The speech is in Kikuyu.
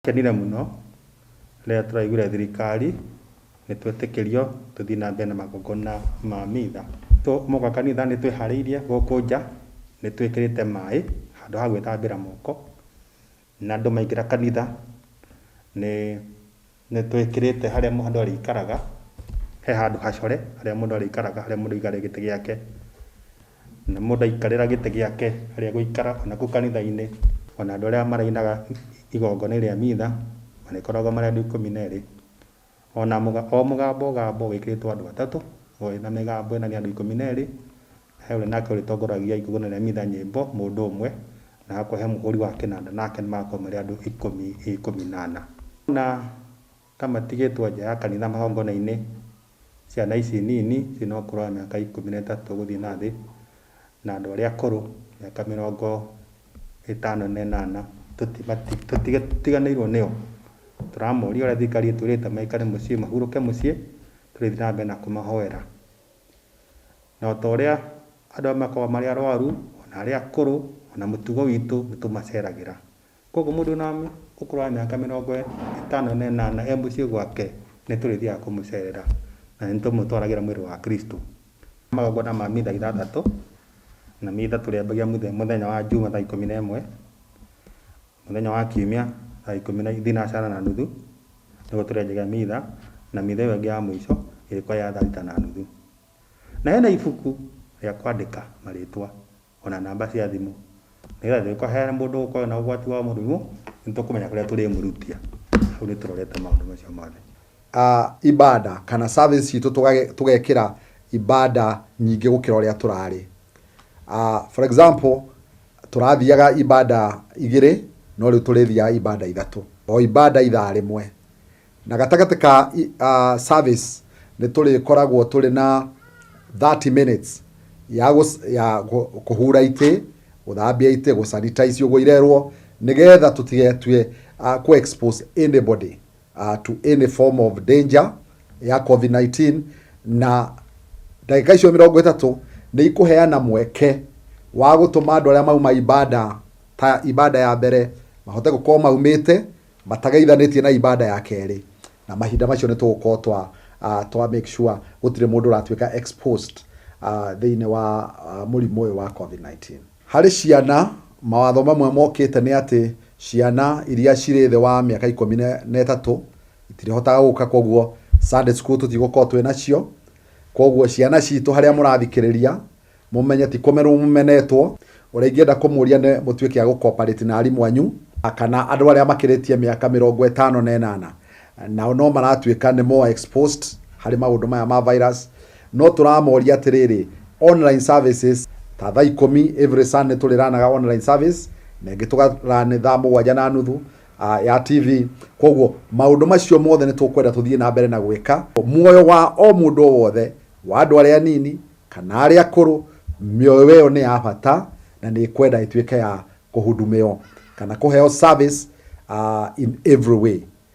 Kenire mũno rĩrĩa tũraiguire thirikari nĩ twetĩkĩrio tũthiĩ na mbere na magongona ma mitha. Moka kanitha nĩ twĩharĩirie gũkũ nja, nĩ twĩkĩrĩte maĩ handũ ha gwĩthambĩra moko, na andũ maingĩra kanitha nĩ twĩkĩrĩte harĩa mũndũ arĩikaraga, he handũ hacore harĩa mũndũ arĩikaraga, harĩa mũndũ aikarĩra gĩtĩ gĩake, na mũndũ aikarĩra gĩtĩ gĩake harĩa egũikara ona kũu kanitha-inĩ, ona andũ arĩa marainaga igongona rĩa mitha marĩkoragwo marĩ andũ 12. Ona o mũgambo mũgambo wĩkĩrĩtwo andũ atatũ, wĩna mĩgambo ĩna nĩ andũ 12, he ũrĩa nake ũrĩtongoragia igongona rĩa mitha nyĩmbo mũndũ ũmwe, na hagakorwo he mũhũri wa kĩnanda nake magakorwo marĩ andũ 14. Na ta matigĩtwo nja ya kanitha magongona-inĩ, ciana ici nini ciĩna ũkũrũ wa mĩaka 13 gũthiĩ na thĩ, na andũ arĩa akũrũ mĩaka 58, tũtiganĩirwo nĩo. Tũramoria ũrĩa thirikari ĩtwĩrĩte maikare mũciĩ, mahurũke mũciĩ, tũrĩthiĩ na mbere na kũmahoera. Na o ta ũrĩa andũ arĩa makoragwo marĩ arwaru, ona arĩa akũrũ, ona mũtugo witũ nĩ tũmaceragĩra. Koguo mũndũ wĩna ũkũrũ wa mĩaka 58 e mũciĩ gwake, nĩ tũrĩthiaga kũmũcerera na nĩ tũmũtwaragĩra mwĩrĩ wa Kristo. Magongona ma mitha 6, na mitha tũrĩambagia mũthenya wa Juma thaa 11, mũthenya wa Kiumia thaa ikũmi na 6:30 nĩguo tũrĩanjagia mitha, na mitha ĩyo ĩngĩ ya mũico ĩrĩkorwo ya thaa 6:30. Na hena ibuku rĩa kwandĩka marĩtwa ona namba cia thimũ, nĩgetha rĩngĩkorwo hena mũndũ ũgũkorwo na ũgwati wa mũrimũ, nĩ tũkũmenya kũrĩa tũrĩmũrutia. Hau nĩ tũrorete maũndũ macio mothe. Ibada kana service citũ tũgekĩra ibada nyingĩ gũkĩra ũrĩa tũrarĩ. For example, tũrathiaga ibada 2, no rĩu tũrĩthiaga ibada 3, o ibada ithaa rĩmwe. Na gatagatĩ ka service nĩ tũrĩkoragwo tũrĩ na 30 minutes ya kũhura itĩ, gũthambia itĩ, gũ sanitize ũguo irerwo, nĩgetha tũtigetue kũ expose anybody to any form of danger ya COVID-19. Na ndagĩka icio 30 nĩ ikũheana mweke wa gũtũma andũ arĩa mauma ibada ta ibada ya mbere mahote gũkorwo maumĩte matageithanĩtie na ibada ya kerĩ, na mahinda macio nĩ tũgũkorwo twa make sure gũtirĩ mũndũ ũratuĩka exposed thĩinĩ wa mũrimũ ũyũ wa COVID-19. Harĩ ciana, mawatho mamwe mokĩte nĩ atĩ ciana iria cirĩ thĩ wa mĩaka 13 itirĩhotaga gũka, koguo Sunday school tũtigũkorwo twĩ nacio. Koguo ciana citũ harĩa mũrathikĩrĩria, mũmenye ti kũmenwo mũmenetwo. Ũrĩa ingĩenda kũmũria nĩ mũtuĩke a gũ-cooperate na arimũ anyu kana andũ arĩa makĩrĩtie mĩaka 58, nao no maratuĩka nĩ more exposed harĩ maũndũ maya ma virus. No tũramoria atĩrĩrĩ, online services ta thaa 10 every Sunday tũrĩranaga online service, na ĩngĩ tũkarani thaa 7:30 ya TV. Koguo maũndũ macio mothe nĩ tũkwenda tũthiĩ na mbere na gwĩka. Muoyo wa o mũndũ o wothe, wa andũ arĩa anini kana arĩa akũrũ, mĩoyo ĩyo nĩ ya bata na nĩ ĩkwenda ĩtuĩke ya kũhudumĩo kana kũheo service in every way.